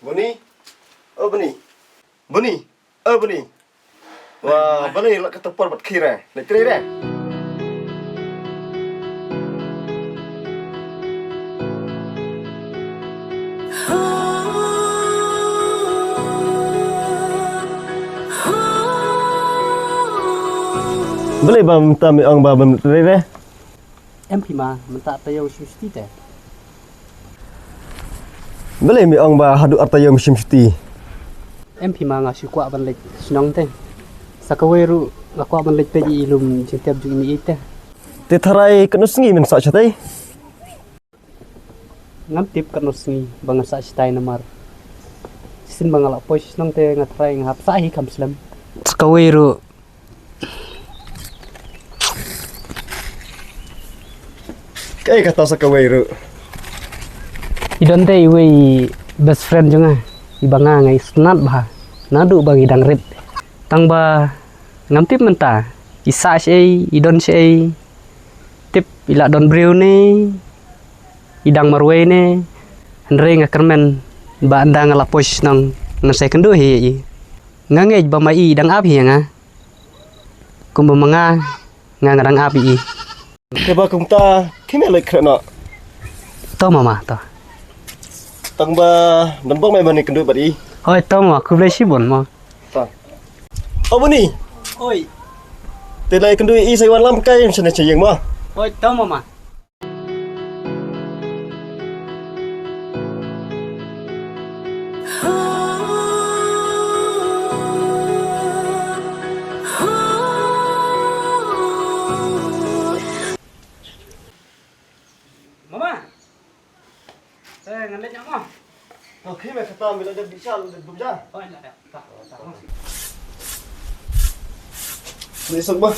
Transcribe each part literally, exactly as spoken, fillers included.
Buni. Oh, Buni. Buni. Oh, Buni. Wah, balei la ka topor bad khira. Leit trei re. Balei ba mynta me ong ba bym trei re? Em phi ma, mynta taïew shim shuti te. Balei me ong ba haduh ar taïew me shim shuti? Em phi ma, nga shu kwah ban leit shnong te. Sa kawei ruh nga kwah ban leit peit i lum jingtep jong i mei te. Te tharai katno sngi men sah shatai? Ngam tip katno sngi ba ngan sah shatai namar shisien ba nga la poi shnong te nga tharai nga hap sah hi kham slem. Sa kawei ruh Kaei kata sa kawei ruh? I don te iwei best friend jong nga, iba nga nga isnat bha naduh ba ngi dang rit. Tang ba ngam tip mynta i sah shaei, i don shaei. Tip i la don briew ne i dang marwei ne. Hynrei nga kyrmen ba ynda nga la poi shnong ngan sa ïakynduh hi ïa i. Nga ngeit ba ma i dang ap hi ïa nga. Kumba ma nga, nga nga dang ap ïa i. Te ba kumta khie me leit khreh noh. To mama, to. Tang ba dang bok me ban ïakynduh bad i. Hoi, to mama, khublei shibun mo. To. Oh, Buni. Oi. Te leit kynduh ïa i sa wan lam kai shane sha ïing mo. Hoi, to mama. Mama. Eh, ngan leit noh mo. To khie me kata me la dep bishal dep bumja. Oh, ina dep. Ni sok ba.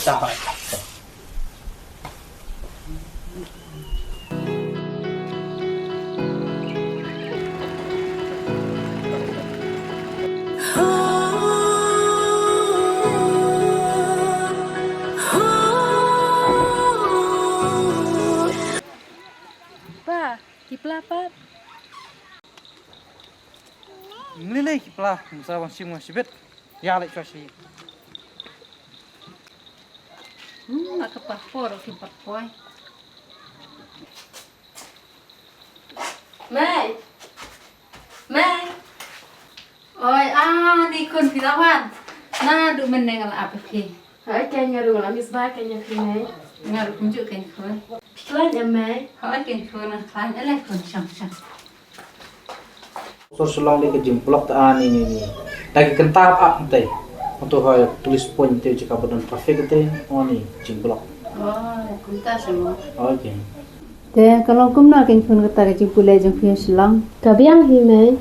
Pa, ki pla pat. Mlilei ki pla, ngam sa wan shim nga shibit. Ïa leit shuwa shi. Hmm, la ka pa por ki pat poi. Mei. Mei. Oi, ah, ni khun phi la wan. Naduh mynne nga la ap ïa phi. Hooid, kein nga ruh nga la miss bha kein ïa phi Mei. Nga ruh kumjuh kein khun. Phi khlaiñ em Mei? Hooid kein khun, nga khlaiñ. Ele khun, shong shong. Sor Shillong dei ka jingblock te ani ni ni. Da ki kynta ap ap te. Hato hoi police point te jaka ba don traffic te. Oni jingblock. Oh, kumta sha mo. Okay. Te ka long kumno kein khun kata ka jingpule jong phi ha Shillong? Ka biang hi Mei.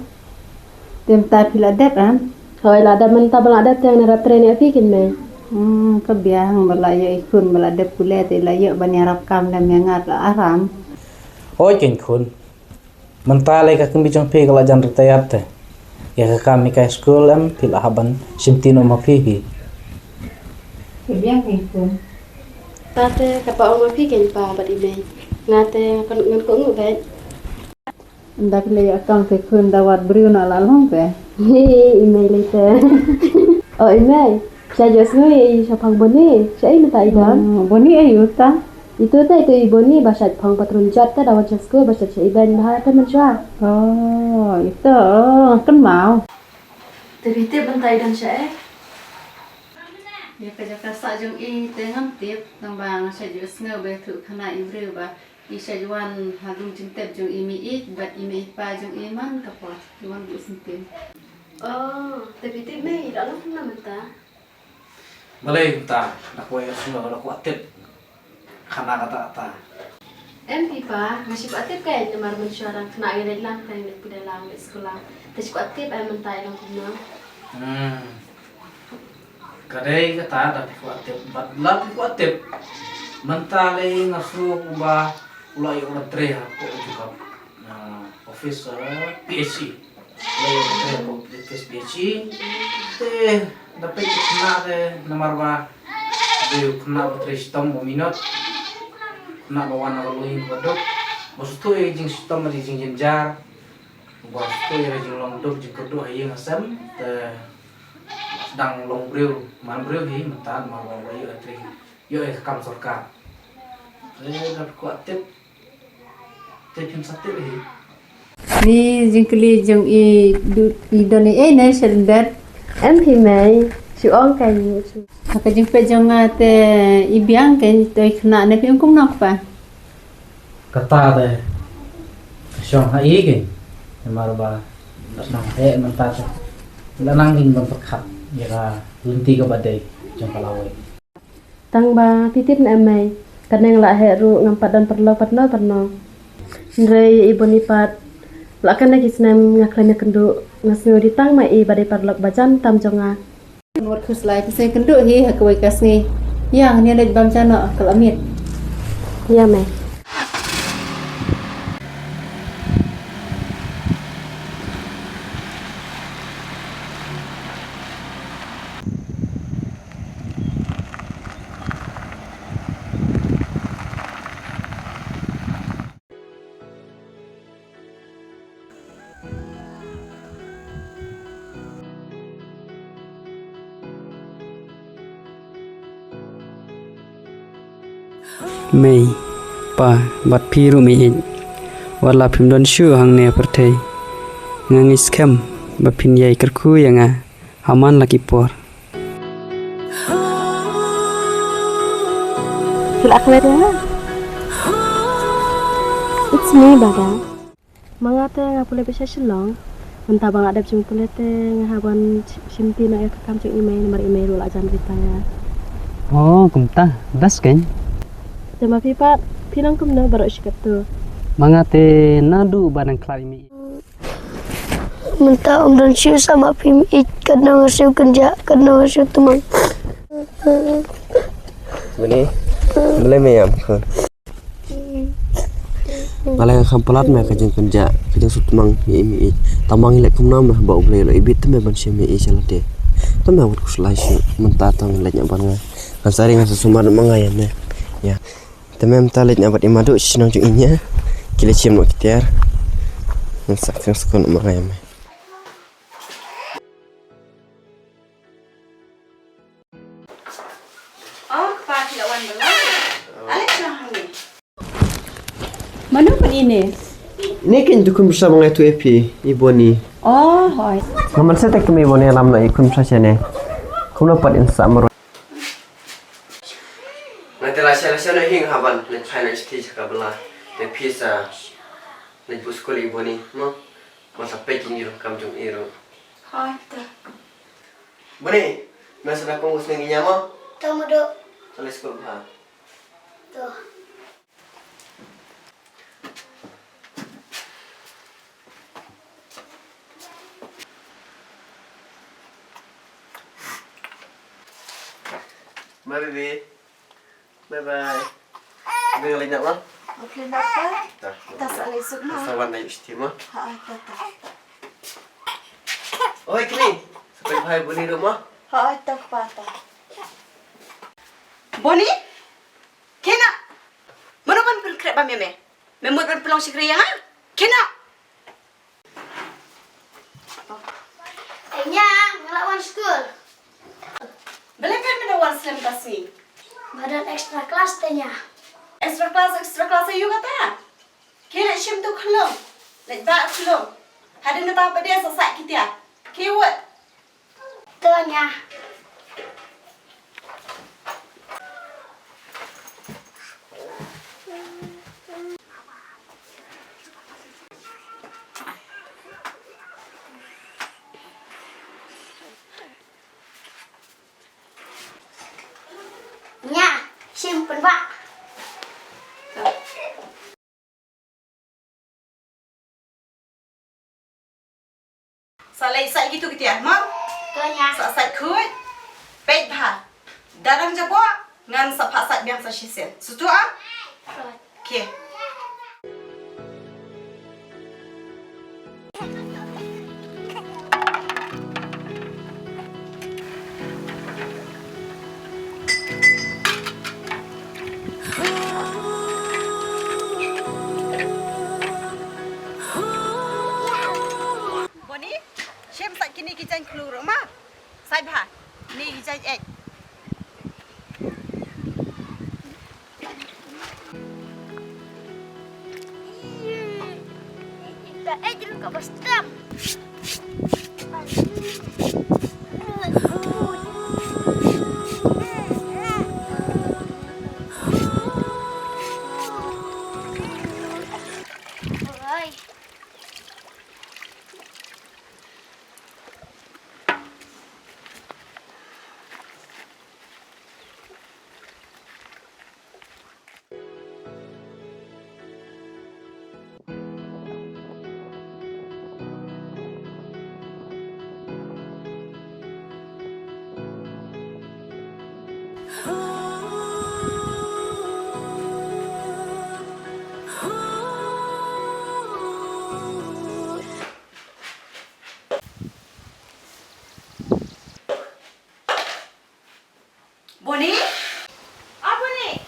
Te mynta phi la dep em? Hoi la dep, mynta ba la dep te nga rap trei ne phi kein Mei. Hmm, ka biang ba la ïoh i khun ba la dep pule te la ïoh ban ïarap kam lem ïa nga la aram. Hoi kein khun. Mynta lei ka kmie jong phi ka la jan retired te. Ïa ka kam hikai skul em phi la hap ban shim ti noh ma phi hi. Ka biang hi khun. Ta te kaba ong ma phi kein pa bad i mei. Nga te ngan kohnguh beit. Ynda phi la ïoh tong te khun da wad briew noh la long te. Hi i mei lei te. O i mei. Sha jong sngew i shaphang Boni. Sha i mynta i don. Hmm, Boni aïu ta? Ito te ito i Boni ba shait phong patron jot te da wan sha skul ba shait sha i beiñ bha te mynshuwa. Oh, ito, oh, kynmaw. Te phi tip mynta i don shaei? Ïa ka jaka sah jong i te ngam tip, tang ba nga shait ïohsngew ba ïathuh khana i briew ba i shait wan ha lum jingtep jong i mei i bad i mei i pa jong i man ka por. I wan buh syntien. Oh, te phi tip mei, i la long kumno mynta? Balei mynta, da kwah ïohsngew, da kwah tip. Khana kata kata. Em phi pa, nga shu kwah tip kein namar mynshuwa dang khynnah ngi leit lang te ngi leit pule lang leit skul lang. Te shu kwah tip em mynta i long kumno. Hmm. Ka dei kata da phi kwah tip, bad la phi kwah tip. Mynta lei nga sngew kumba u la ïoh ban trei hapoh jong ka, ah, office, ah, P H E. Lei ka trei hapoh office P H E. Te da peit khynnah te namar ba dei u khynnah ba trei shitom ba minot. Khynnah ba wan na ka longïing ba duk. Ba sngewthuh ïa ka jingshitom bad ka jingjynjar. Ba shu ïa ka jinglong duk jingkyrduh ha ïing ha sem te sdang long briew man briew hi mynta namar ba ïoh ïa trei ïoh ïa ka kam sorkar. Te da kwah tip te phin sa tip hi. Ni jingkylli jong i du- i don i ei ne sha lyndet. Em hi mei, shu ong kai ni shu. Ha ka jingpeit jong nga te i biang kai ni toi khynnah ne phi ong kumno kpa. Kata te ka shong ha i keiñ. Namar ba la nang heh mynta te la nang keiñ ban pyrkhat ïa ka lynti kaba dei jong ka lawei. Tang ba phi tip ne em mei, kane nga la heh ruh ngam pat don paralok pat nol pat nol. Hynrei ïa i Boni pat la kane ki snem nga khlem ïakynduh, nga sngew dei tang ma i ba dei paralok ba jan tam jong nga. Wat khuslai, phi sngewkynduh hi ha kawei ka sngi. Ïa ngin ïa leit bam ja noh ka la miet. Ïa mei. Mei, pa, bad phi ruh mei ïeit. Wat la phim don shuh hangne ha pyrthei, nga ngeit skhem ba phin ïai kyrkhu ïa nga ha man la ki por. Phi la klet ïa nga? It's me, Bada. Ma nga te nga pule beit sha Shillong. Mynta ba nga dep jingpule te nga hap ban shim ti noh ïa ka kam jong i mei namar i mei ruh la jan retire. Oh, kumta. Best keiñ. Te ma phi pat, phi nang kumno baroh shi katto? Ma nga te naduh ba nang khlad i mei. Mynta ym don shuh sa ma phi mei, katno nga shu kynjah, katno nga shu tymmen. Boni, balei me ïam khun? Balei nga kham palat me ka jingkynjah, ka jingsngewtmang ïa i mei. Tang ba ngi leh kumno me ba U Blei u la ibit te me ban shim ïa i sha lade. Te me wat khuslai shuh, mynta tang leit ñiah bad nga. Ngan sa ri ngan sa sumar ma nga ïa me. Ïa. Te me mynta leit ñiah bad i Madu sha shnong jong i ñiah. Ki leit shim noh ki tiar. Ngan sa kren skon ma nga ïa me. Oh, kpa phi la wan bala. Ale shnong hangne. Mano pun ine? Ine keiñ tu khun bsa ma nga tu epi, i Boni. Oh, hoi. Nga man sa tek kami Boni alam na i khun bsa sene. Kumno pat in sa maro. Nga te la sha la sha na hing haban, na chai na sti ka bala. Te pisa. Na bu skul i Boni, mo. Mo sa pek jong i ro, kam jong i ro. Hoi, ta. Boni, me sa na kong usne ngi ñiah mo. Ta mo do. Sa le skul ha. To. Bye, baby. Bye, bye. Bye, lei nak, ma. Okay, nak, pa. Ta. Ta sa lei suk, ma. Sa wan na yu sti, ma. Ha, ta, ta. Oi, kini. Sa bye, bye, Boni, ru, ma. Ha, ta, pa, ta. Boni? Kena. Mano ban pynkreh bam ïa me? Me mut ban pynlong shakri ïa nga? Kena. Nya, nga la wan skul. Balei phi ym wan slem ka sngi? Nga don extra class te nya. Extra class, extra class aïu kata? Ki leit shim tu khlung. Leit ba khlung. Hadien kata pat de sa sait ki tiar. Ki wut. To nya. Nya, shim pynbah. Sa leit sait kitu kitia, mo? To nya. Sa sait khuid. Peit bha. Darang jabok, ngan sa phah sait biang sa shisien. Sutu ah? To. Okay. Ka ejin ka ba stem. Oi. Boni? Ah, Boni.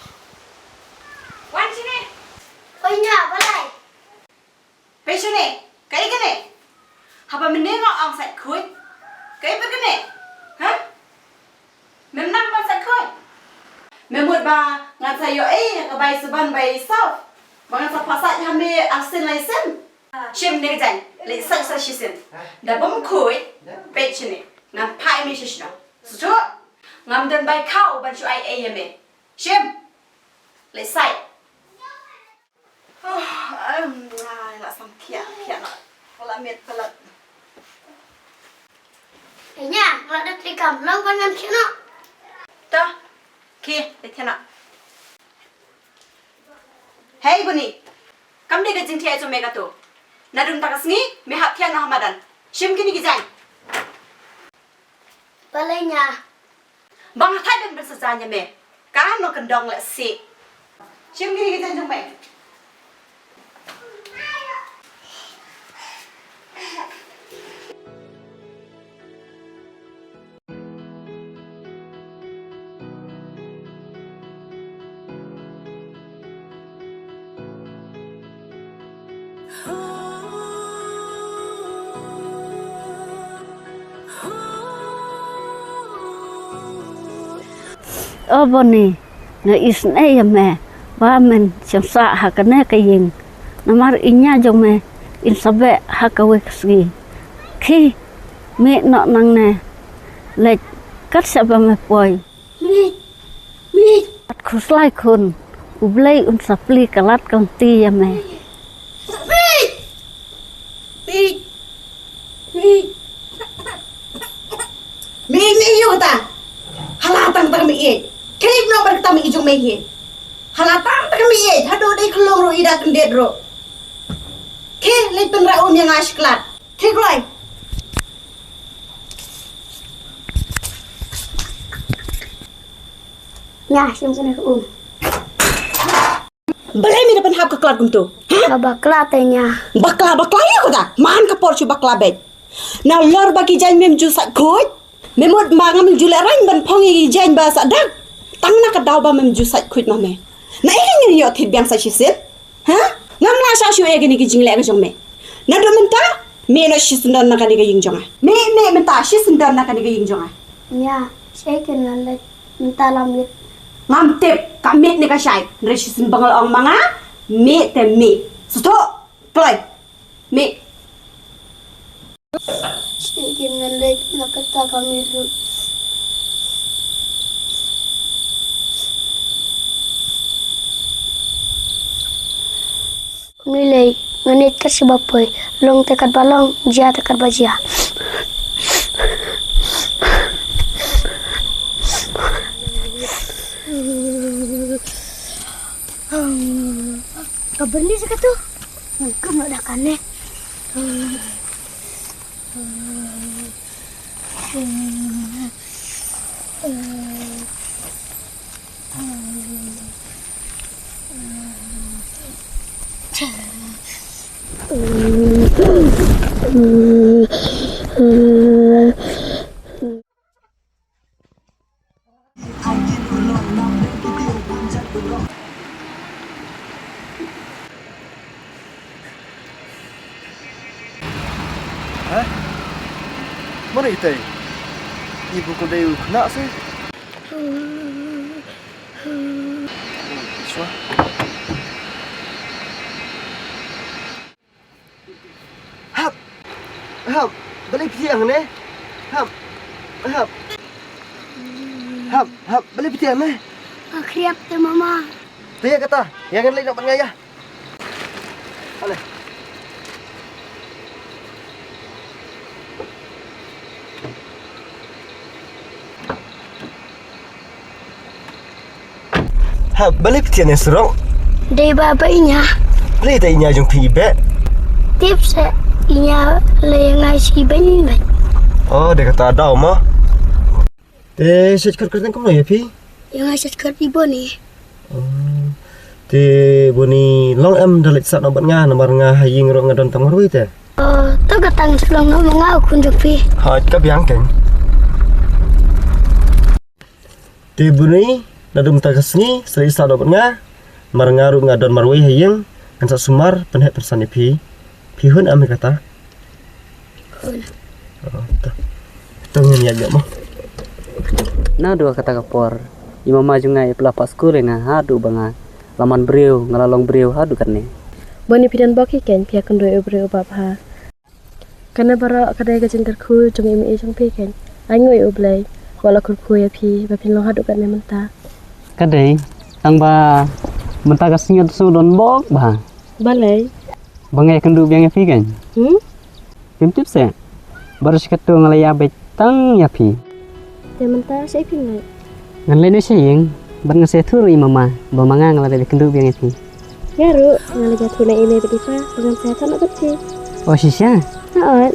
Wan shane. Oi, nya, balei? Peit shane. Kaei kane? Haba mynne nga ong sait khuid. Kaei pat kane? Ha? Mem nang ban sait khuid? Me mut ba ngan sa ïoh ei ha ka bai saban bai surf. Ba ngan sa phah sait ha me arsien laisien. Shim ne ka jaiñ, leit sait sa shisien. Da bym khuid, peit shane. Ngan phah ïa me sha shnong. Sngewthuh? Ngam don bai khaw ban shu ai ei ïa me. Shim. Leit sait. Oh, em, ai, la sam khiah, khiah noh. La miet palat. Eh, nya, la da trikam, long ban ngam khiah noh. To. Ki, leit khiah noh. Hei Boni, kam dei ka jingthiah jong me kato. Naduh mynta ka sngi me hap thiah noh ha madan. Shim kine ki jaiñ. Balei nya? Ba nga thait ban pynsaja ïa me. Ka nongkyndong lehse. Shim kine ki jaiñ jong me. O Boni, nga isynei ïa me ba men shong sah ha kane ka ïing. Namar i nia jong me in sa beh ha kawei ka sngi. Khie, mih noh nangne. Leit kat shaba me poi. Mih, mih. Pat khuslai khun, U Blei un sa plie ka lad ka lynti ïa me. Mih, mih, mih. Mih, mih ïa uta. Hala tang tang mih ïeit. Khie noh bad kata mih jong me hi. Hala tang tang mih ïeit. Haduh dei khlong ruh i da kyndit ruh. Khie leit pynrah um ïa nga sha klad. Khie kloi. Nya, shim kane ka um. Balei me da pynhap ka klad kumto? Ha? Ba bakla te nya. Bakla, bakla ïa kata. Man ka por shu bakla beit. Nalor ba ki jaiñ mem ju sait khuid. Me mut ba ngam ju lehraiñ ban phong ïa ki jaiñ ba sah dak. Tang na ka daw ba mem ju sait khuid ma me. Naei ka ngin ïoh thied biang sa shisien? Ha? Ngam lah shah shuh ïa kine ki jingleh ka jong me. Naduh mynta, mih noh shisyndon na kane ka ïing jong nga. Mih, mih mynta shisyndon na kane ka ïing jong nga. Nya, shaei kin ngan leit mynta la miet. Ngam tip, ka miet ne ka shai. Hynrei shisien ba nga la ong ma nga, mih te mih. Sngewthuh, kloi. Mih. Shaei kin ngan leit na kata ka miet ruh. Ym lei lei, ngan ïaid kat shaba poi, long te katba long, jia te katba jia. Ka byrni sa katu. Ngan kum noh da kane. Hah? Mano itai? Ibu ko dei u khynnah se? Shwa. Hap, balei phi thiang ne? Hap, hap, hap, hap, balei phi thiang ne? Ka khriap te mama. Te ïa kata, ïa ngan leit noh bad nga ïa. Ale. Ha, balei phi thiang ne surok? Dei ba ba inya. Balei ta inya jong phi i beh? Tip se inya le nga shi ben ben. Oh, dei kata daw mo. Te shet khat khat kumno ïa phi? Ïa nga shet khat i Boni. Oh. Te Boni long em da leit sah noh bad nga namar nga ha ïing ruh nga don tang marwei te. Oh, to ka tang shlong noh ma nga u khun jong phi. Hooid ka biang keiñ. Te Boni, naduh mynta ka sngi sa leit sah noh bad nga. Namar nga ruh nga don marwei ha ïing, ngan sa sumar pynheh pynsan ïa phi. Phi hun em ïa kata? Hun. Oh, to. To ngin ïa jop mo. Naduh kata ka por i mama jong nga i pla pa skul ïa nga haduh ba nga la man briew, nga la long briew haduh katne. Boni phi don bok hi keiñ, phi ïa kynduh ïa u briew uba bha. Kane baroh ka dei ka jingkyrkhu jong i mei jong phi keiñ. Ai nguh ïa u Blei ba u la kyrkhu ïa phi ba phin long haduh katne mynta. Ka dei tang ba mynta ka sngi nga sngew don bok bha. Balei? Ba nga ïakynduh biang ïa phi keiñ. Hmm? Phim tip seh ba ruh shi katto nga la ïa beit tang ïa phi. Te mynta shaei phin leit? Ngan leit noh sha ïing bad ngan sa ïathuh ruh ïa i mama ba ma nga nga la dep ïakynduh biang ïa phi. Nga ruh nga la ïathuh na i mei bad i pa ba ngan sa ïathok noh bad phi. O shisha? Hooid.